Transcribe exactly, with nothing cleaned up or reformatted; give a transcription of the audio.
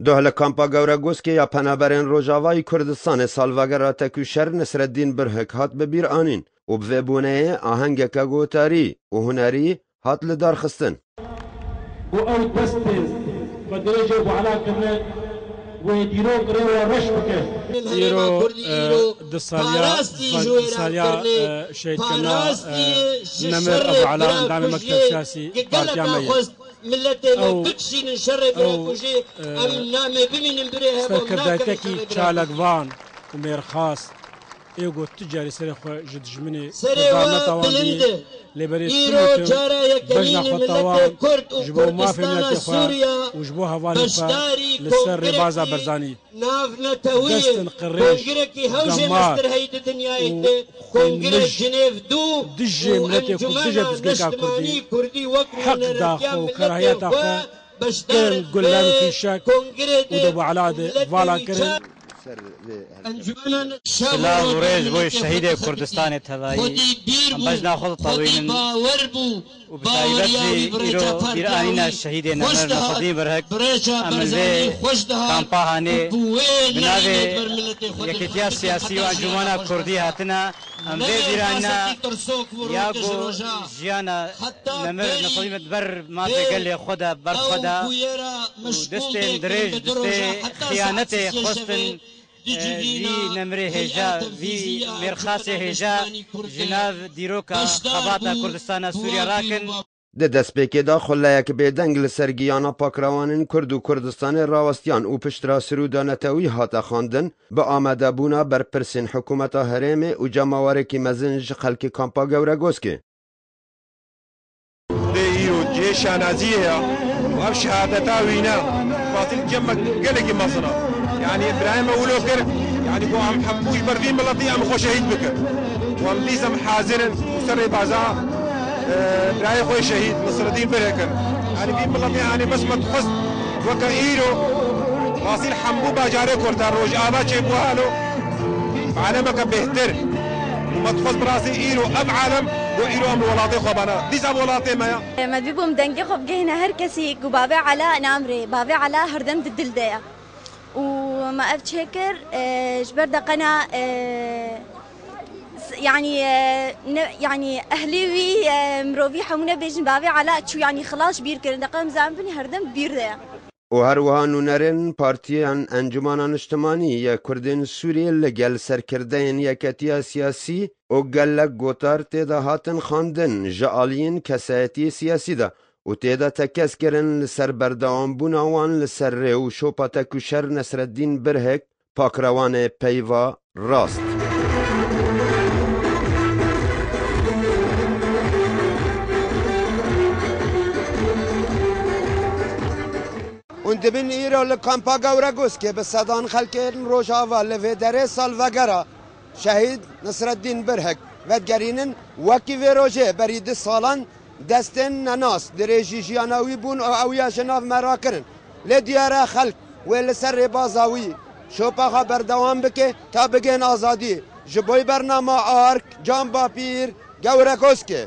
Doh li kampa Gewregoskê ya Penaberên Rojavayî Kurdistanê salvegera tekûşer Nesreddîn Birhik hat bi bîr anîn û bi vê boneyê ahengeke gotarî û hunerî hat lidarxistin. Ku ew destê xwe dirêjê Buala kirine, wê dîrok rê we reş bike. Îro, e, di saliya, di saliya, e, şehîdkirina, e, nemir Ebu Ala endamê mekteb siyasî partiya me ye. Miletê me bikişînin şerê bira ku jî, e, em namê bimînin birê hev û em nakin serkirdaytekî çalakvan û mêrxas ê ku tu carî serê xwe ji dijminê Kurdan netewandî, lê berê tu bejna xwe tawan ji bo mafê miletê xwe û ji bo hevalên xwe li ser rêbaza Barzanî. Navnetewî destin qirêj, kongirekî hewjê mestir heyî di dinyayê de, Kongre Jinêv du dijî û miletê Kurd, dijî Encûmena Niştimanî Kurdî wek nûneretiya miletê xwe beşdar kirin gullem fîşek û de Buala de vala kirin. Silav û rêz bo şehîdê Kurdistanê tevayî. Em bejna xwe ditewînin. Û bi taybet jî îro bîranîna şehîdê nemir Nesedîn Birhik, em li vê kampa hanê bi navê Yekîtiya Siyasî û Encûmena Kurdî hatine. Em vê bîranîna ya ku jiyana nemir Nesedîn bi ber mafê gelê xwe de, ber xwe de û destên dirêj, destê xiyanetê xwestin. Vî nemirê hêja, vî mêrxasê hêja ji nav dîroka xebata Kurdistana Sûriye rakin. Di destpêkê de xuleyek bêdeng li ser giyana pakrewanên Kurd û Kurdistanê rawestiyan û piştre sirûda netewî hate xwendin, bi amadebûna berpirsên hikûmeta herêmê û cemawerekî mezin ji xelkê kampa Gewregoskê. Dê îro cihê şanaziyê ya û ev şehadeta wî ne. Fasil cem me gelekî mezin e. Yanî birayê me wilo kir, yanî ku em hemû ji ber vî miletî em xwe şehîd bikin. Û em dîs em hazir in û ser rêbaza, e, birayê xwe şehîd Nisredîn Birhik in. Yanî vî miletê, yanî bes me dixwest weke îro Fasil hemû bajarê Kurdan Rojava çêbû halo. Alemeke bêhtir. Û me dixwest bi rastî îro ev alem, bo îro em li welatê xwe bana. Dîsa ev welatê me ya. Me dibî bûm dengê xwe bigihîne her kesî ku bavê Ela namrê. Bavê Ela herdem di dil de ye. Û me ev çêkir, e, ji ber de qena, e, s-, yanî, e, ne, yanî ehlê wî, e, mirovî hemû nebêjin bavê Ela çû, yanî xilas bîr kirin. De qe em zanibin herdem bîr de ye. Û her wiha nûnerên partiyên Encûmena Niştimanî yê Kurdên Sûriyê li gel serkirdeyên yeketiya siyasî û gelek gotar tê de hatin xwendin ji aliyên kesayetiyê siyasî de û tê de tekez kirin li ser berdewambûna wan li ser rê û şopa tekûşer Nesreddîn Birhik, pakrewanê peyva rast. Hûn dibin îro li kampa Gewregoskê bi sedan xelkên Rojava li vê derê salvegera şehîd Nisreddîn Birhik vedigerînin. Wekî vê rojê berî du salan destên nenas dirêjî jiyana wî bûn û ew ya ji nav me rakirin. Lê diyar e xelk wê li ser rêbaza wî şopa xwe berdewam bike ta bigihên azadî. Ji bo bernama Ark, Can Bapîr, Gewregoskê.